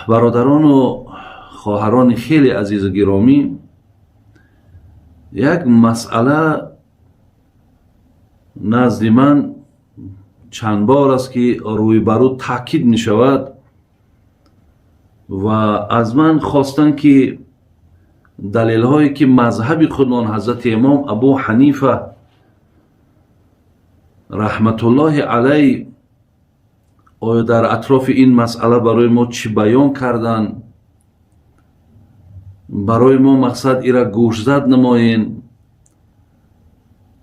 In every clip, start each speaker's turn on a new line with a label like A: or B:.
A: Бародарону хоҳарони хеле азизу гиромӣ, як масъала назди ман чанд бор аст, ки рӯйбарӯ таъкид мешавад ва аз ман хостанд, ки далелҳое, ки мазҳаби худмон ҳазрати имом Абу Ҳанифа раҳматуллоҳи алай оё дар атрофи ин масъала барои мо чӣ баён карданд, барои мо мақсад ира гӯшзад намоен.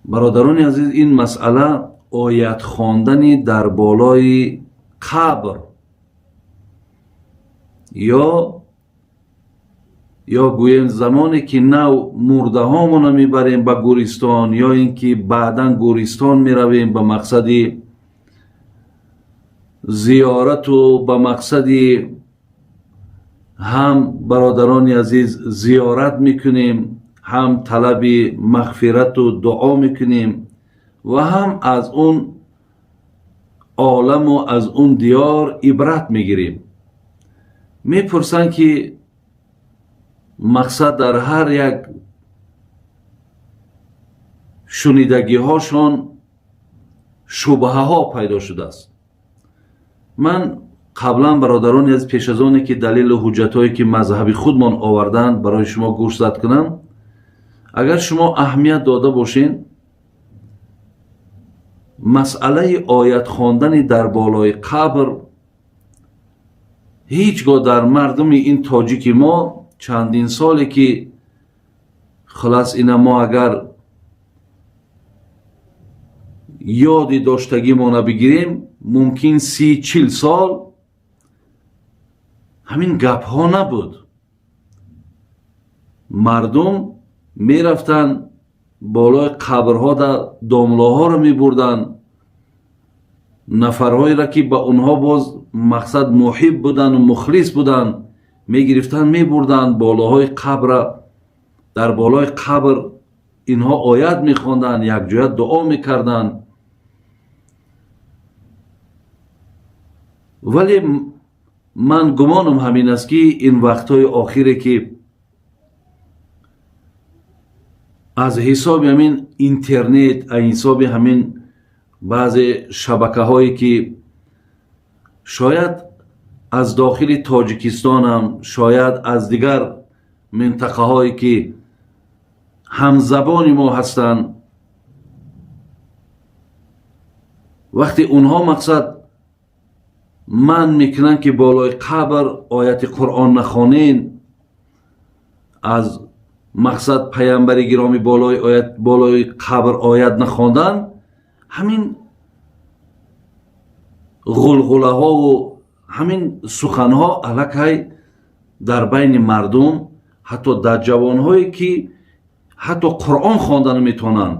A: Бародарони азиз, ин масъала оят хондани дар болои қабр ё гӯем замоне ки нав мурдаҳомонро мебарем ба гӯристон, ё ин ки баъдан гӯристон меравем ба мақсади зиёрату ба мақсади ҳам, бародарони азиз, зиёрат мекунем, ҳам талаби мағфирату дуо мекунем ва ҳам аз он оламу аз он диёр ибрат мегирем. Мепурсанд, ки мақсад дар ҳар як шунидагиҳошон шубҳаҳо пайдо шудааст. Ман қаблан, бародарони аз, пеш аз оне ки далелу ҳуҷҷатҳое, ки мазҳаби худмон оварданд, барои шумо гӯшзад кунам, агар шумо аҳамият дода бошед, масъалаи оят хондани дар болои қабр ҳеҷ гоҳ дар мардуми ин тоҷики мо чандин соле ки хулас ина мо агар ёди доштагимона бигирем, мумкин 30-40 сол ҳамин гапҳо набуд. Мардум мерафтанд болои қабрҳо, домлоҳоро мебурданд, нафарҳоеро, ки ба онҳо боз мақсад муҳиб буданду мухлис буданд, мегирифтанд, мебурданд болоҳои қабра. Дар болои қабр инҳо оят мехонданд, якҷоя дуо мекарданд. Вале ман гумонам ҳамин аст, ки ин вақтҳои охире, ки аз ҳисоби ҳамин интернет, аз ҳисоби ҳамин баъзе шабакаҳое, ки шояд аз дохили Тоҷикистонам, шояд аз дигар минтақаҳое, ки ҳамзабони мо ҳастанд, вақте онҳо мақсад ман мекунанд, ки болои қабр ояти Қуръон нахонен, аз мақсад паямбари гиромӣ болои оят, болои қабр оят нахондан, ҳамин ғулғулаҳову ҳамин суханҳо аллакай дар байни мардум, ҳатто дар ҷавонҳое, ки ҳатто Қуръон хонда наметавонанд,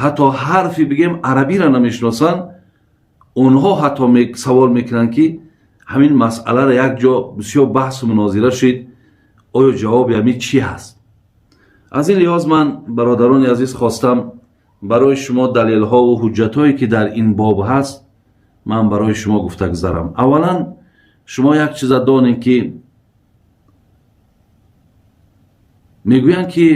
A: ҳатто ҳарфи бигем арабиро намешиносанд, онҳо ҳатто савол мекунанд, ки ҳамин масъаларо як ҷо бисёр баҳсу мунозира шуд, оё ҷавоби ҳамин чӣ ҳаст? Аз ин лиҳоз ман, бародарони азиз, хостам барои шумо далелҳову ҳуҷҷатҳое, ки дар ин боб ҳаст, ман барои шумо гуфта гузарам. Аввалан, шумо як чиза донед, ки мегӯянд, ки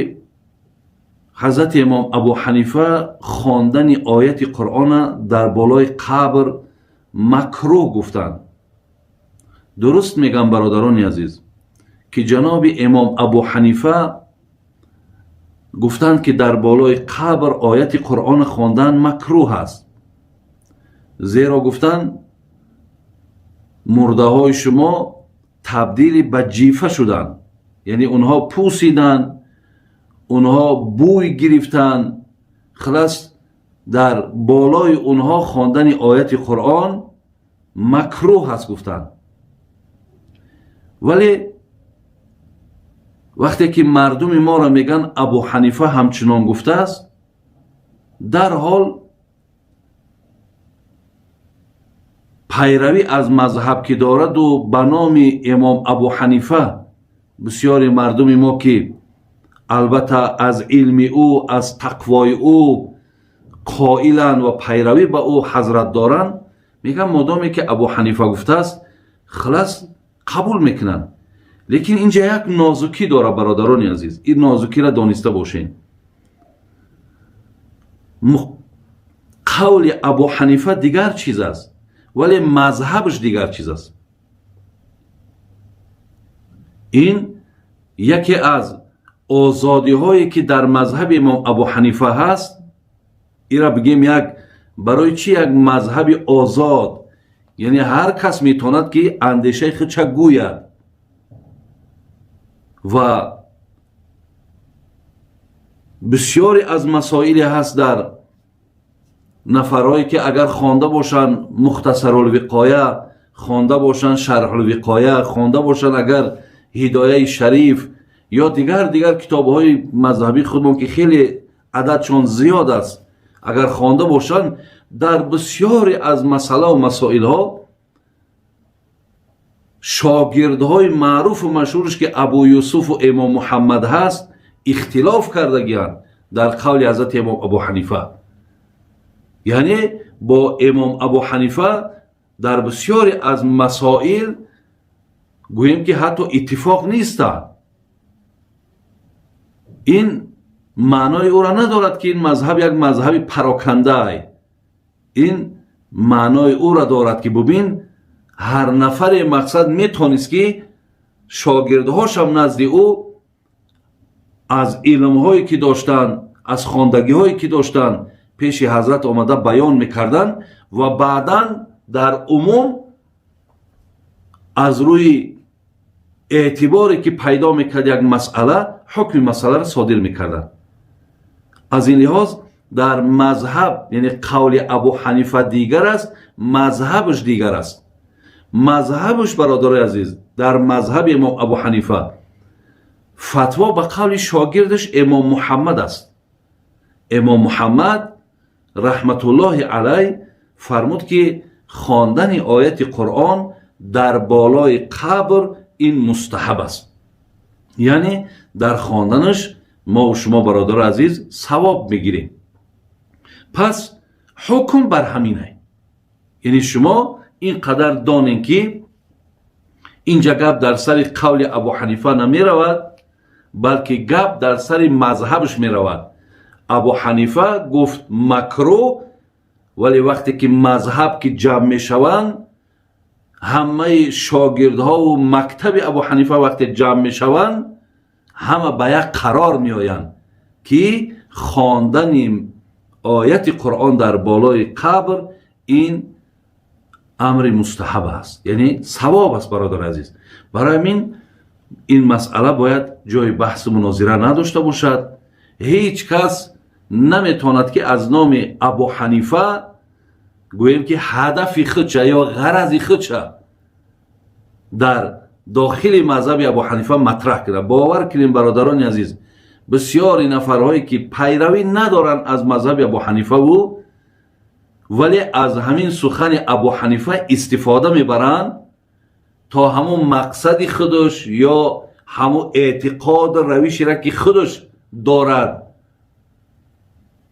A: ҳазрати имом Абу Ҳанифа хондани ояти Қуръона дар болои қабр макрӯҳ гуфтанд. Дуруст мегӯям, бародарони азиз, ки ҷаноби имом Абу Ҳанифа гуфтанд, ки дар болои қабр ояти Қуръона хондан макрӯҳ аст, зеро гуфтанд, мурдаҳои шумо табдили ба ҷифа шуданд, яъне онҳо пӯсиданд, онҳо бӯй гирифтанд. Хулас, дар болои онҳо хондани ояти Қуръон макрӯҳ аст, гуфтанд. Вале вақте ки мардуми моро мегӯянд, Абу Ҳанифа ҳамчунон гуфтааст, дарҳол пайравӣ аз мазҳаб ки дораду ба номи имом Абу Ҳанифа, бисёри мардуми мо, ки албатта аз илми ӯ, аз тақвои ӯ қоиланд ва пайравӣ ба ӯ ҳазрат доранд, мегӯянд, модоме ки Абу Ҳанифа гуфтааст, хулас. Қабул мекунанд, лекин инҷа як нозукӣ дорад, бародарони азиз. Ин нозукиро дониста бошед. Қавли Абу Ҳанифа дигар чиз аст, вале мазҳабаш дигар чиз аст. Ин яке аз озодиҳое, ки дар мазҳаби имом Абу Ҳанифа ҳаст. Ира бигем, як барои чӣ як мазҳаби озод, яъне ҳар кас метавонад, ки андешаи худша гӯяд ва бисёре аз масоиле ҳаст дар нафарҳое, ки агар хонда бошанд Мухтасарулвиқоя, хонда бошанд Шарҳулвиқоя, хонда бошанд агар Ҳидояи Шариф ё дигар китобҳои мазҳабии худмон, ки хеле ададшон зиёд аст, агар хонда бошанд, дар бисёре аз масъалаву масоилҳо шогирдҳои маъруфу машҳурш, ки Абу Юсуфу имом Муҳаммад ҳаст, ихтилоф кардагианд дар қавли ҳазрати имом Абу Ҳанифа. Яъне бо имом Абу Ҳанифа дар бисёре аз масоил, гӯем, ки ҳатто иттифоқ нестанд. Ин маънои ӯро надорад, ки ин мазҳаб як мазҳаби парокандаай. Ин маънои ӯро дорад, ки бубин, ҳар нафаре, мақсад, метавонист, ки шогирдҳошам назди ӯ аз илмҳое, ки доштанд, аз хондагиҳое, ки доштанд, пеши ҳазрат омада баён мекарданд ва баъдан дар умум аз рӯи эътиборе, ки пайдо мекард як масъала, ҳукми масъаларо содир мекарданд. Аз ин лиҳоз дар мазҳаб, яъне қавли Абу Ҳанифа дигар аст, мазҳабаш дигар аст. Мазҳабаш, бародарои азиз, дар мазҳаби имом Абу Ҳанифа фатво ба қавли шогирдаш имом Муҳаммад аст. Имом Муҳаммад раҳматуллоҳи алай фармуд, ки хондани ояти Қуръон дар болои қабр ин мустаҳаб аст, яъне дар хонданаш мову шумо, бародари азиз, савоб мегирем. Пас ҳукм бар ҳаминай, яъне шумо ин қадар донем, ки инҷа гап дар сари қавли Абу Ҳанифа намеравад, балки гап дар сари мазҳабаш меравад. Абу Ҳанифа гуфт макрӯҳ, вале вақте ки мазҳаб ки ҷамъ мешаванд, ҳамаи шогирдҳову мактаби Абу Ҳанифа вақте ҷамъ мешаванд, ҳама ба як қарор меоянд, ки хондани ояти Қуръон дар болои қабр ин амри мустаҳаб аст, яъне савоб аст. Бародари азиз, барои ҳамин ин масъала бояд ҷои баҳсу мунозира надошта бошад. Ҳеҷ кас наметавонад, ки аз номи Абу Ҳанифа, гӯем, ки ҳадафи худша ё ғарази худша дар дохили мазҳаби Абу Ҳанифа матраҳ кунад. Бовар кунем, бародарони азиз, бисёри нафарҳое, ки пайравӣ надоранд аз мазҳаби Абу Ҳанифаву, вале аз ҳамин сухани Абу Ҳанифа истифода мебаранд то ҳамун мақсади худаш ё ҳамун эътиқоду равишеро, ки худаш дорад,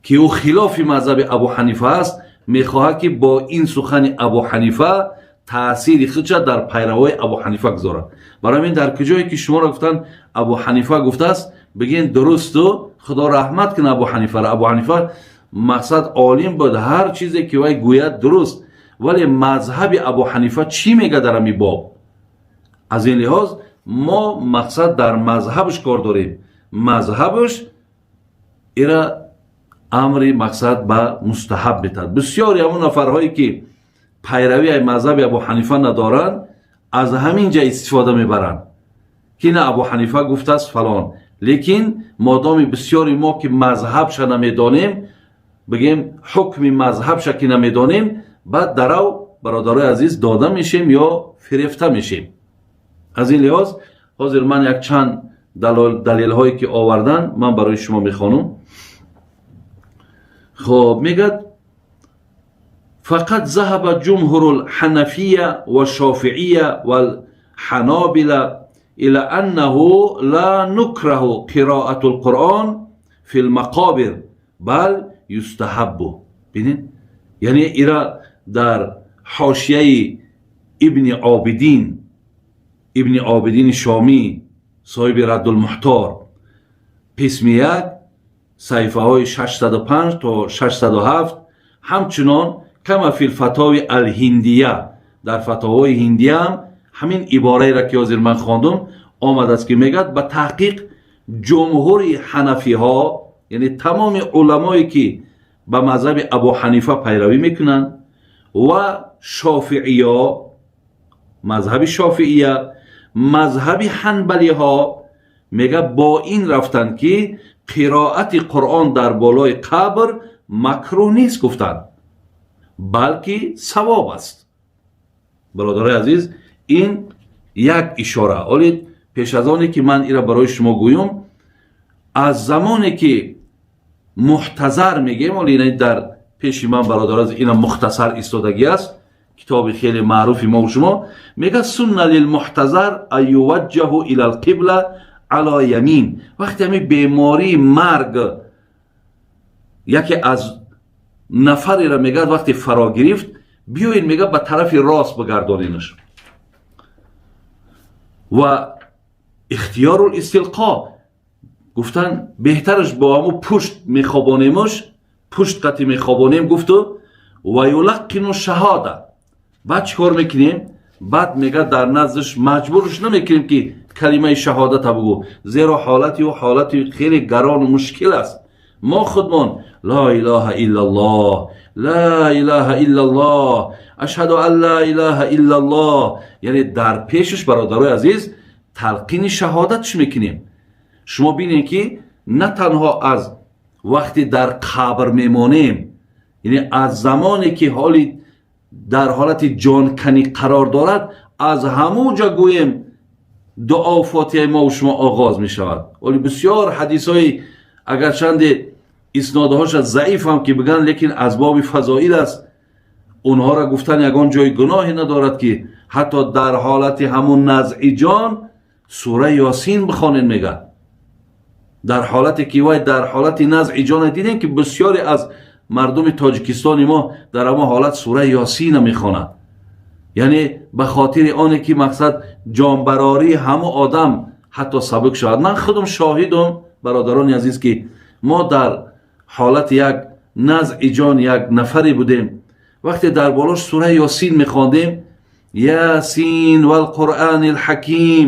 A: ки ӯ хилофи мазҳаби Абу Ҳанифа аст, мехоҳад, ки бо ин сухани Абу Ҳанифа таъсири худша дар пайравои Абу Ҳанифа гузорад. Барои ҳамин дар куҷое ки шуморо гуфтанд Абу Ҳанифа гуфтааст, бигӯен дурусту Худо раҳмат кунад Абу Ҳанифаро. Абу Ҳанифа, мақсад, олим буд, ҳар чизе ки вай гӯяд, дуруст, вале мазҳаби Абу Ҳанифа чӣ мегӯяд дар ҳамин боб? Аз ин лиҳоз мо, мақсад, дар мазҳабаш кор дорем. Мазҳабаш ира амри, мақсад, ба мустаҳаб метаҳад. Бисёри ҳамон нафарҳое, ки пайравии мазҳаби Абу Ҳанифа надоранд, аз ҳамин ҷа истифода мебаранд, ки на, Абу Ҳанифа гуфтааст фалон. Лекин модоми бисёри мо, ки мазҳабша намедонем, бигем, ҳукми мазҳабша ки намедонем, баъд дарав, бародарои азиз, дода мешем ё фирефта мешем. Аз ин лиҳоз ҳозир ман якчанд далелҳое, ки овардан, ман барои шумо мехонам. Хоб, мегӯяд: فقد ذهب جمهور الحنفية والشافعية والحنابلة إلى أنه لا نكره قراءة القرآن في المقابر بل يستحب. ببینید، یعنی ایرا در حاشیه ابن عابدین. Ибни Обидини Шомӣ, соҳиби Раддулмуҳтор, қисми 1, саҳифаҳои 605 то 607. Ҳамчунон كما في الفتاوى الهندية, дар фатовои ҳиндияам ҳамин ибораеро, ки ҳозир ман хондум, омадааст, ки мегӯяд: ба таҳқиқ ҷумҳури ҳанафиҳо, яъне тамоми уламое, ки ба мазҳаби Абу Ҳанифа пайравӣ мекунанд, ва шофииё, мазҳаби шофиия, мазҳаби ҳанбалиҳо, мега, бо ин рафтанд, ки қироати Қуръон дар болои қабр макрӯҳ нест, гуфтанд, балки савоб аст. Бародарои азиз, ин як ишора. Оле пеш аз оне ки ман ира барои шумо гӯём, аз замоне ки мухтазар мегӯем, оли ина дар пеши ман, бародар, ина мухтасар истодагӣ аст, китоби хеле маъруфи мо шумо, мега: سن للمحتضر أن يوجه إلى القبلة على يمين. Вақте ҳамин бемории марг яке аз нафареро, мегӯяд, вақте фаро гирифт, биёед, мега, ба тарафи рост бигардонинаш ва اختيار الاستلقاء гуфтан, беҳтараш бо ҳамун пушт мехобонемуш, пушт қати мехобонем, гуфту ويلقن الشهادة. Баъд чӣ кор мекунем? Баъд, мега, дар наздаш маҷбурш намекунем, ки калимаи шаҳодата бугӯ, зеро ҳолати ӯ ҳолати хеле гарону мушкил аст. Мо худмон لا إله إلا الله, لا إله إلا الله, أشهد أن لا إله إلا الله, яъне дар пешаш, бародарои азиз, талқини шаҳодатш мекунем. Шумо бинед, ки на танҳо аз вақте дар қабр мемонем, яъне аз замоне ки ҳоли дар ҳолати ҷонканӣ қарор дорад, аз ҳамун ҷо гӯем дуо, фотиҳаи мо шумо оғоз мешавад. Вале бисёр ҳадисҳои, агарчанде иснодҳоша заиф ҳам ки бигӯянд, лекин аз боби фазоил аст, онҳоро гуфтан ягон ҷои гуноҳе надорад, ки ҳатто дар ҳолати ҳамун назъи ҷон сураи Ёсин бихонед, мегӯяд. Дар ҳолате ки вай дар ҳолати назъи ҷона, дидем, ки бисёре аз мардуми Тоҷикистони мо дар ҳамон ҳолат сураи Ёсина мехонад, яъне ба хотири оне ки мақсад ҷонбарории ҳамон одам ҳатто сабук шавад. Ман худам шоҳидум, бародарони азиз, ки мо дар ҳолати як назъи ҷон як нафаре будем. Вақте дар болош сураи Ёсин мехондем, يس والقرآن الحكيم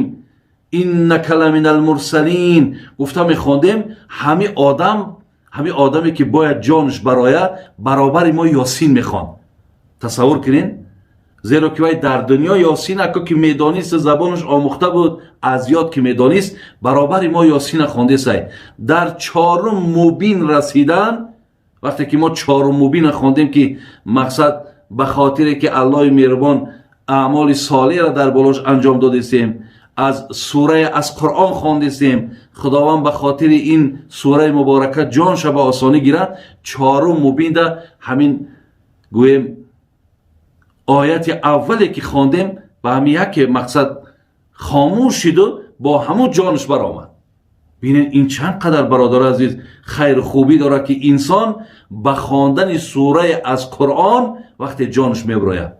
A: إنك لمن المرسلين гуфта мехондем, ҳами одам, ҳами одаме, ки бояд ҷонаш барояд, баробари мо Ёсин мехонд. Тасаввур кунед, зеро ки вай дар дунё Ёсин ако ки медонист, забонаш омӯхта буд, аз ёд ки медонист, баробари мо Ёсина хондесай. Дар чорум мубин расидан, вақте ки мо чорум мубина хондем, ки мақсад ба хотире ки Аллоҳи меҳрубон аъмоли солеҳро дар болош анҷом додистем, аз сурае аз Қуръон хондистем, Худованд ба хотири ин сураи муборака ҷонша ба осонӣ гирад. Чорум мубинда ҳамин гӯем ояти аввале ки хондем, ба ҳамин яке мақсад хомӯш шиду бо ҳамун ҷонаш баромад. Бинед, ин чанд қадар, бародари азиз, хайру хубӣ дорад, ки инсон ба хондани сурае аз Қуръон вақте ҷонаш мебирояд.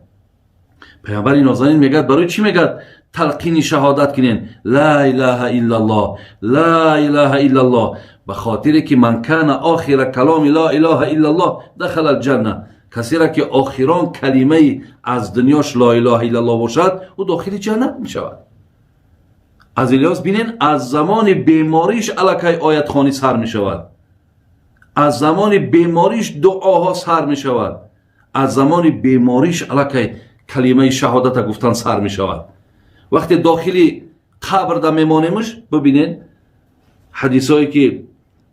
A: Паёмбари нозанин мегӯяд, барои чӣ мегӯяд талқини шаҳодат кунен, لا إله إلا الله, لا إله إلا الله? Ба хотире ки من كان آخر كلامه لا إله إلا الله دخل الجنة. Касеро ки охирон калимаи аз дунёш لا إله إلا الله бошад, ӯ дохили ҷаннат мешавад. Аз ин лиҳоз, бинен, аз замони бемориш аллакай оятхонӣ сар мешавад, аз замони бемориш дуоҳо сар мешавад, аз замони бемориш аллакай калимаи шаҳодата гуфтан сар мешавад. Вақте дохили қабрда мемонемш, бибинен, ҳадисҳое ки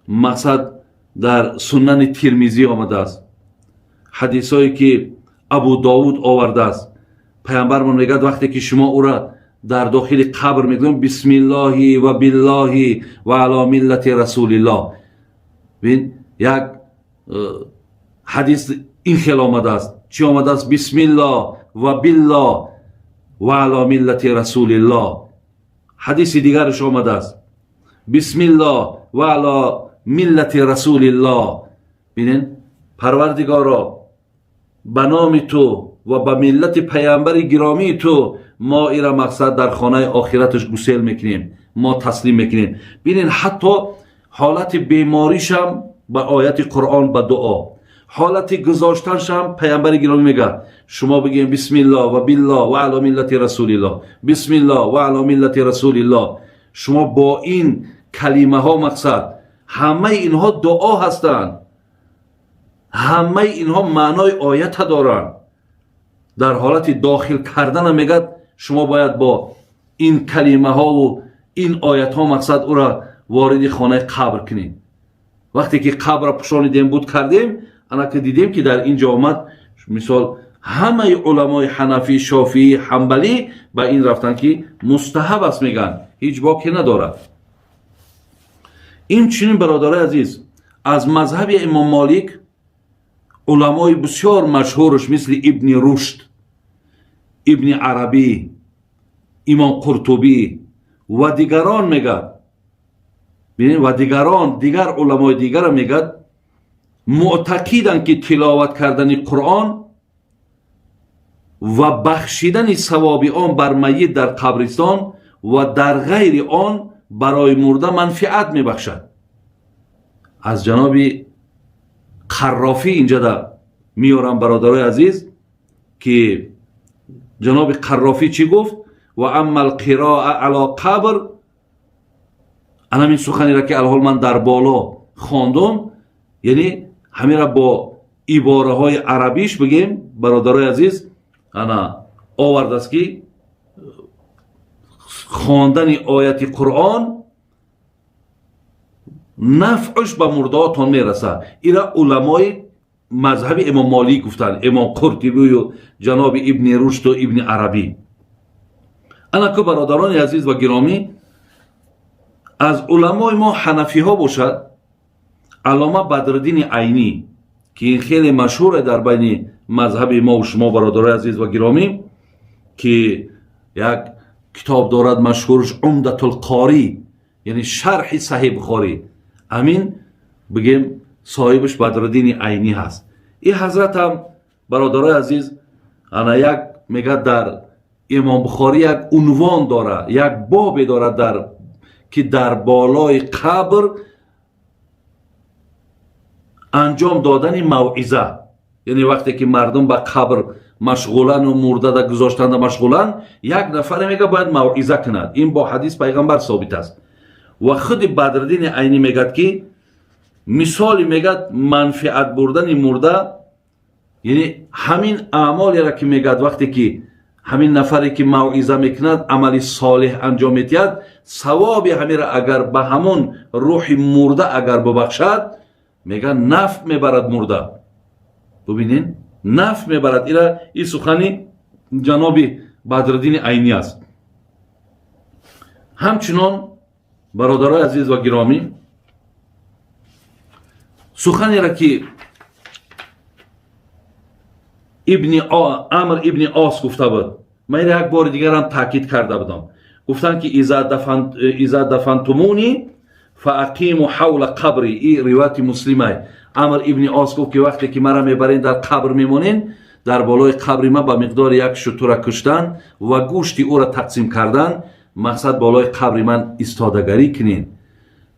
A: мақсад дар Сунани Тирмизӣ омадааст, ҳадисҳое ки Абу Довуд овардааст, паямбармон мегӯяд: вақте ки шумо ӯра дар дохили қабр мегӯем, بسم الله وبالله وعلى ملة رسول الله. Бин, як ҳадис ин хел омадааст. Чӣ омадааст? بسم الله وبالله وعلى ملة رسول الله. Ҳадиси дигараш омадааст: بسم الله وعلى ملة رسول الله. Бинен, Парвардигоро, ба номи ту ва ба миллати паямбари гиромии ту. Мо ира мақсад дар хонаи охираташ гусел мекунем, мо таслим мекунем. Бинен, ҳатто ҳолати беморишам ба ояти Қуръон, ба дуо, ҳолати гузоштаншам паямбари гиромӣ мегӯяд: шумо бигӯем бисмиллоҳ ва биллоҳ ва ало миллати расулиллоҳ, бисмиллоҳ ва ало миллати расулиллоҳ. Шумо бо ин калимаҳо, мақсад, ҳамаи инҳо дуо ҳастанд, ҳамаи инҳо маънои оята доранд. Дар ҳолати дохил кардана мегӯяд, шумо бояд бо ин калимаҳову ин оятҳо, мақсад, ӯра вориди хонаи қабр кунед. Вақте ки қабрро пӯшонидем, буд кардем, анаки дидем, ки дар ин ҷо омад. Мисол, ҳамаи уламои ҳанафӣ, шофиӣ, ҳамбалӣ ба ин рафтанд, ки мустаҳаб аст, мегӯянд, ҳеҷ боке надорад. Инчунин, бародарои азиз, аз мазҳаби имом Молик уламои бисёр машҳураш, мисли Ибни Рушд, Ибни Арабӣ, имом Қуртубӣ ва дигарон мегӯяд, ва дигарон, дигар уламои дигара мегӯяд, муътақиданд, ки тиловат кардани Қуръон ва бахшидани савоби он бар майит дар қабристон ва дар ғайри он барои мурда манфиат мебахшад. Аз ҷаноби Қаррофӣ инҷада меорам, бародарои азиз, ки ҷаноби Қаррофӣ чӣ гуфт: ва амма алқироа ало қабр. Анамин суханеро, ки алҳол ман дар боло хондум, яъне ҳамира бо ибораҳои арабиш бигем, бародарои азиз, ана овардааст, ки хондани ояти Қуръон нафъш ба мурдаотон мерасад. Ира уламои мазҳаби имом Молик гуфтанд, имом Қуртибию ҷаноби Ибни Рушду Ибни Арабӣ. Анаку, бародарони азиз ва гиромӣ, аз уламои мо ҳанафиҳо бошад, аллома Бадриддини Айнӣ, ки ин хеле машҳуре дар байни мазҳаби мову шумо, бародарои азиз ва гиромӣ, ки як китоб дорад машҳурш, Умдатулқорӣ, яъне шарҳи Саҳеҳ Бухорӣ, амин бигем, соҳибаш Бадриддини Айнӣ ҳаст. Ин ҳазратам, бародарои азиз, ана як мегӯяд, дар имом Бухорӣ як унвон дорад, як бобе дорад, дар ки дар болои қабр анҷом додани мавъиза, яъне вақте ки мардум ба қабр машғулану мурдада гузоштанда машғуланд, як нафаре, мега, бояд мавъиза кунад. Ин бо ҳадис пайғамбар собит аст. Ва худи Бадриддини Айнӣ мегӯяд, ки мисоли, мегӯяд, манфиат бурдани мурда, яъне ҳамин аъмолеро, ки мегӯяд, вақте ки ҳамин нафаре, ки мавъиза мекунад, амали солеҳ анҷом медиҳад, савоби ҳамира агар ба ҳамон рӯҳи мурда агар бубахшад, мегӯяд, нафъ мебарад мурда. Бубинен, нафъ мебарад. Ира ин сухани ҷаноби Бадриддини Айнӣ аст. Ҳамчунон, бародарои азиз ва гиромӣ, суханеро, ки ибни Амр ибни Ос гуфта буд, ман ира як бори дигарам таъкид карда будам. Гуфтанд, ки иза дафантумуни фаақиму ҳавла қабри. И ривояти Муслимай. Амр ибни Ос гуфт, ки вақте ки мара мебарен, дар қабр мемонен, дар болои қабри ман ба миқдори як шутура куштан ва гӯшти ӯра тақсим кардан, мақсад, болои қабри ман истодагарӣ кунен,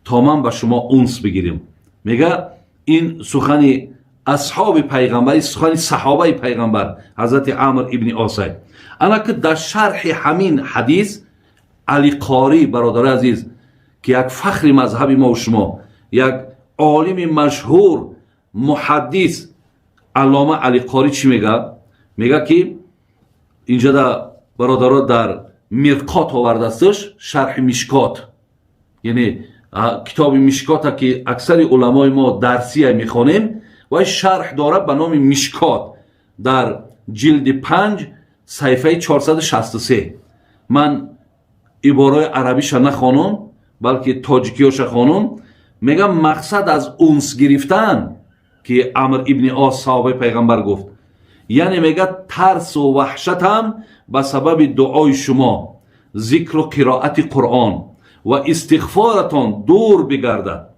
A: то ман ба шумо унс бигирем. Мега, ин сухани асҳоби пайғамбар, ин сухани саҳобаи пайғамбар ҳазрати Амр ибни Осай. Ана ки дар шарҳи ҳамин ҳадис Алиқорӣ, бародари азиз, ки як фахри мазҳаби мо шумо, як олими машҳур, муҳаддис, аллома Алиқорӣ чӣ мега? Мега, ки инҷода, бародаро, дар Мирқот овардастш, шарҳи Мишкот, яъне китоби Мишкота, ки аксари уламои мо дарсия мехонем, вай шарҳ дорад ба номи Мишкот, дар ҷилди 5, саҳифаи 463. Ман ибораи арабиша нахонам, балки тоҷикиёша хонум. Мегам, мақсад аз унс гирифтан, ки Амр ибни Ос, саҳобаи пайғамбар, гуфт, яъне, мега, тарсу ваҳшатам ба сабаби дуои шумо, зикру қироати Қуръон ва истиғфоратон дур бигардад.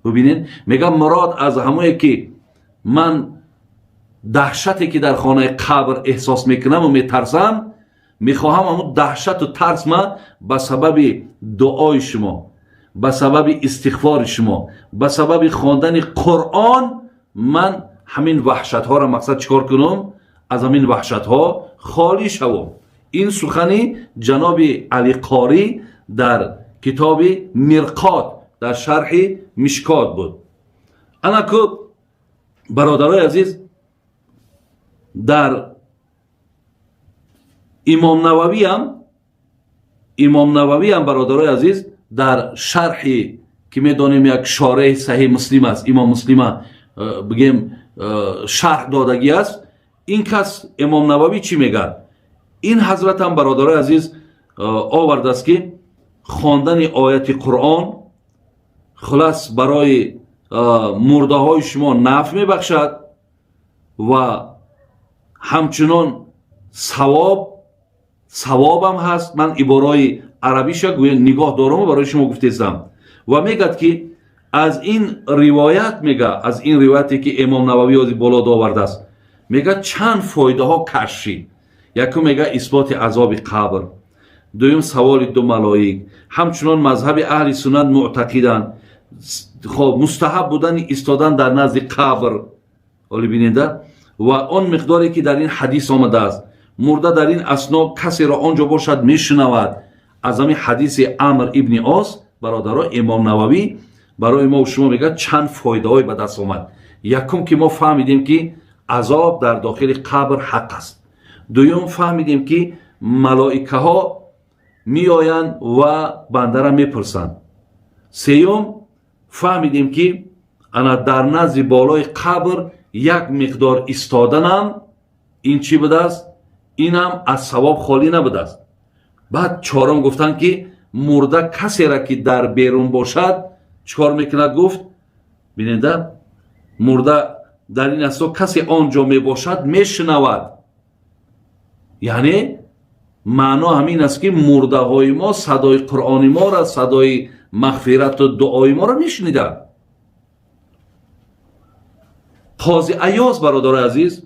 A: Бубинед, мегам, мурод аз ҳамое, ки ман даҳшате, ки дар хонаи қабр эҳсос мекунаму метарсам. Мехоҳам ҳамун даҳшату тарс ма ба сабаби дуои шумо, ба сабаби истиғфори шумо, ба сабаби хондани Қуръон ман ҳамин ваҳшатҳоро мақсад чӣ кор кунам, аз ҳамин ваҳшатҳо холӣ шавам. Ин сухани ҷаноби Алиқорӣ дар китоби Мирқот дар шарҳи Мишкот буд. Анаку, бародарои азиз, дар Имом Нававиам, бародарои азиз, дар шарҳи ки медонем, як шореҳи Саҳеҳ Муслим аст, Имом Муслима бигем, шарҳ додагӣ аст. Ин кас, Имом Нававӣ, чӣ мегӯяд? Ин ҳазратам, бародарои азиз, овардааст, ки хондани ояти Қуръон хулас барои мурдаҳои шумо нафъ мебахшад ва ҳамчунон савобам ҳаст. Ман ибораи арабиша гӯя нигоҳ дорам, барои шумо гуфтестам. Ва мегӯяд, ки аз ин ривоят, мега, аз ин ривояте ки Имом Нававӣ ози боло довардааст, мега, чанд фоидаҳо кашф шид. Якум, мега, исботи азоби қабр, дуюм, саволи ду малоик, ҳамчунон мазҳаби аҳли суннат муътақиданд, хоб, мустаҳаб будани истодан дар назди қабр. Оли бинеда, ва он миқдоре ки дар ин ҳадис омадааст, мурда дар ин асно касеро он ҷо бошад, мешунавад. Аз ҳамин ҳадиси Амр ибни Ос, бародаро, Имом Нававӣ барои мо шумо мегӯяд, чанд фоидаҳое ба даст омад. Якум, ки мо фаҳмидем, ки азоб дар дохили қабр ҳақ аст. Дуюм, фаҳмидем, ки малоикаҳо меоянд ва бандара мепурсанд. Сеюм, фаҳмидем, ки ана дар назди болои қабр як миқдор истоданам ин чӣ будааст? Инам аз савоб холӣ набудааст. Баъд чорум, гуфтанд, ки мурда касера ки дар берун бошад, чӣ кор мекунад? Гуфт, бинеда, мурда дар ин асно касе он ҷо мебошад, мешунавад. Яъне маъно ҳамин аст, ки мурдаҳои мо садои Қуръони моро, садои мағфирату дуои моро мешуниданд. Қози Аёз, бародарои азиз,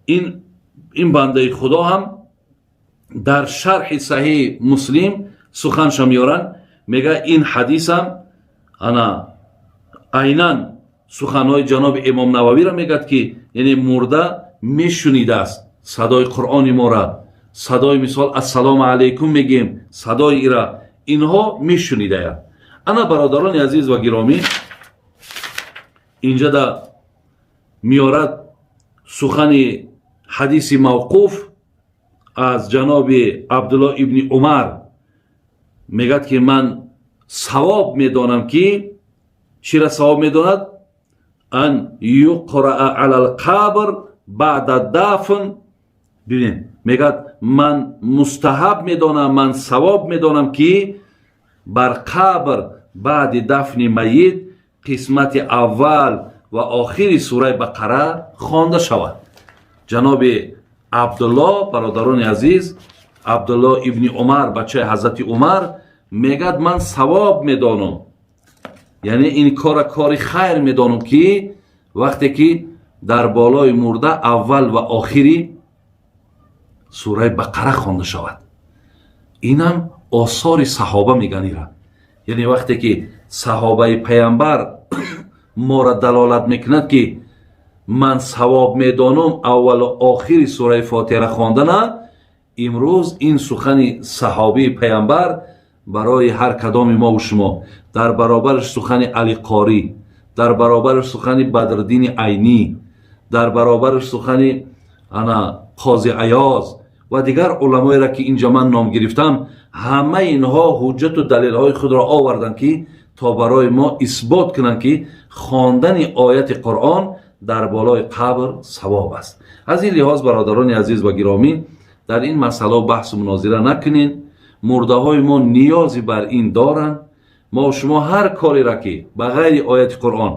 A: ин бандаи Худо ҳам дар шарҳи Саҳеҳи Муслим суханша меоранд. Мега, ин ҳадисам ана айнан суханҳои ҷаноби Имом Нававиро мегӯяд, ки яъне мурда мешунидааст садои Қуръони мора, садои, мисол, ассалому алайкум мегӯем, садои ира инҳо мешунидаяд. Ана, бародарони азиз ва гиромӣ, инҷада меорад сухани ҳадиси мавқуф аз ҷаноби Абдулло ибни Умар. Мегӯяд, ки ман савоб медонам. Ки чира савоб медонад? Ан юқраа ала лқабр баъда дафн. Бибин, мегӯяд, ман мустаҳаб медонам, ман савоб медонам, ки бар қабр баъди дафни майит қисмати аввал ва охири сураи Бақара хонда шавад. Ҷаноби Абдулло, бародарони азиз, Абдулло ибни Умар, бачаи ҳазрати Умар, мегӯяд, ман савоб медонам, яъне ин кора кори хайр медонам, ки вақте ки дар болои мурда аввал ва охири сураи Бақара хонда шавад. Инам осори саҳоба меган ира. Яъне вақте ки саҳобаи паямбар моро далолат мекунад, ки ман савоб медонам аввалу охири сураи Фотиҳара хондана, имрӯз ин сухани саҳобии паямбар барои ҳар кадоми мову шумо дар баробараш сухани Алиқорӣ, дар баробараш сухани Бадриддини Айнӣ, дар баробараш сухани ана Қози Аёз ва дигар уламоеро, ки инҷо ман ном гирифтам, ҳамаи инҳо ҳуҷҷату далелҳои худро оварданд, ки то барои мо исбот кунанд, ки хондани ояти Қуръон дар болои қабр савоб аст. Аз ин лиҳоз, бародарони азиз ва гиромӣ, дар ин масъала баҳсу мунозира накунед. Мурдаҳои мо ниёзе бар ин доранд. Мо шумо ҳар кореро, ки ба ғайри ояти Қуръон,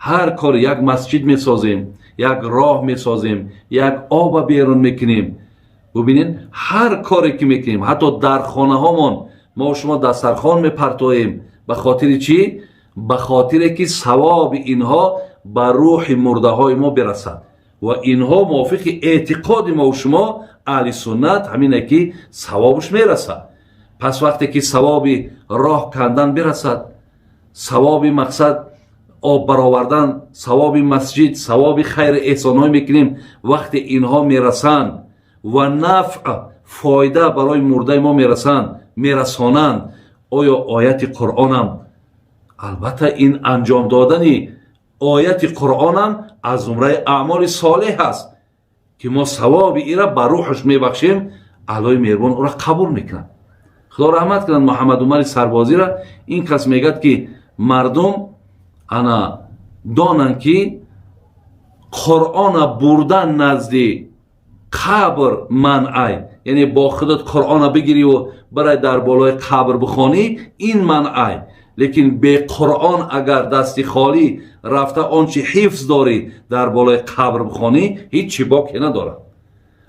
A: ҳар кор, як масҷид месозем, як роҳ месозем, як оба берун мекунем, бубинед, ҳар коре ки мекунем, ҳатто дар хонаҳомон мо шумо дастархон мепартоем, ба хотири чӣ? Ба хотире ки савоби инҳо ба рӯҳи мурдаҳои мо бирасад. Ва инҳо мувофиқи эътиқоди мову шумо, аҳли суннат, ҳамине ки савобаш мерасад. Пас вақте ки савоби роҳ кандан бирасад, савоби мақсад об баровардан, савоби масҷид, савоби хайри эҳсонҳое мекунем, вақте инҳо мерасанд ва нафъ, фоида барои мурдаи мо мерасанд, мерасонанд, оё ояти Қуръонам, албатта, ин анҷом додани ояти Қуръонам аз зумраи аъмоли солеҳ аст, ки мо савоби ира ба рӯҳаш мебахшем, Аллоҳи меҳрубон ӯро қабул мекунад. Худо раҳмат кунад Муҳаммад Умари Сарбозира. Ин кас мегӯяд, ки мардум ана донанд, ки Қуръона бурдан назди қабр манъай, яъне бо худат Қуръона бигириву барай дар болои қабр бихонӣ, ин манъай. Лекин бе Қуръон агар дасти холӣ рафта, он чи ҳифз дорӣ, дар болои қабр бихонӣ, ҳеҷ чӣ боке надорад.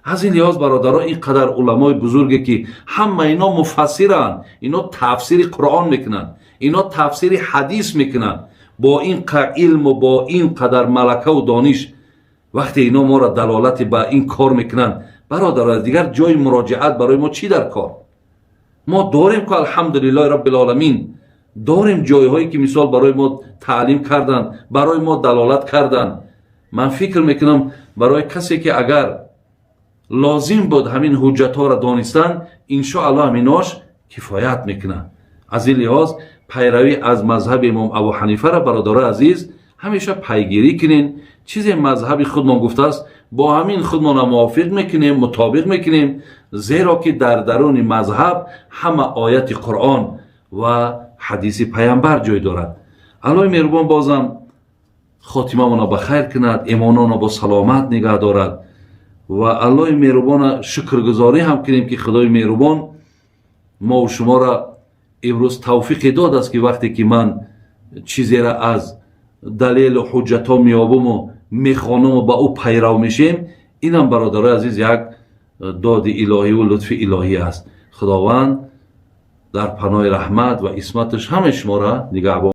A: Аз ин лиҳоз, бародаро, ин қадар уламои бузурге, ки ҳама ино муфассиранд, ино тафсири Қуръон мекунанд, ино тафсири ҳадис мекунанд, бо ин илму бо ин қадар малакаву дониш, вақте ино моро далолати ба ин кор мекунанд, бародаро, дигар ҷои муроҷиат барои мо чӣ дар кор? Мо дорем ку, алҳамдулиллоҳи роббил оламин, дорем ҷойҳое, ки мисол барои мо таълим карданд, барои мо далолат карданд. Ман фикр мекунам, барои касе ки агар лозим буд ҳамин ҳуҷҷатҳоро донистан, иншоаллоҳ ҳаминош кифоят мекунад. Аз ин лиҳоз пайравӣ аз мазҳаби имом Абу Ҳанифара, бародарои азиз, ҳамеша пайгирӣ кунем. Чизе мазҳаби худмон гуфтааст, бо ҳамин худмона мувофиқ мекунем, мутобиқ мекунем, зеро ки дар даруни мазҳаб ҳама ояти Қуръон ва ҳадиси Паямбар ҷой дорад. Аллоҳи меҳрубон бозам хотимамона ба хайр кунад, имонона бо саломат нигаҳ дорад ва Аллоҳи меҳрубона шукргузорӣ ҳам кунем, ки Худои меҳрубон мову шуморо имрӯз тавфиқе додааст, ки вақте ки ман чизеро аз далелу ҳуҷҷатҳо меёбуму мехонуму ба ӯ пайрав мешем, инам, бародарои азиз, як доди илоҳиву лутфи илоҳӣ аст. Худованд дар паноҳи раҳмат ва исматаш ҳамаи шуморо нигаҳбон.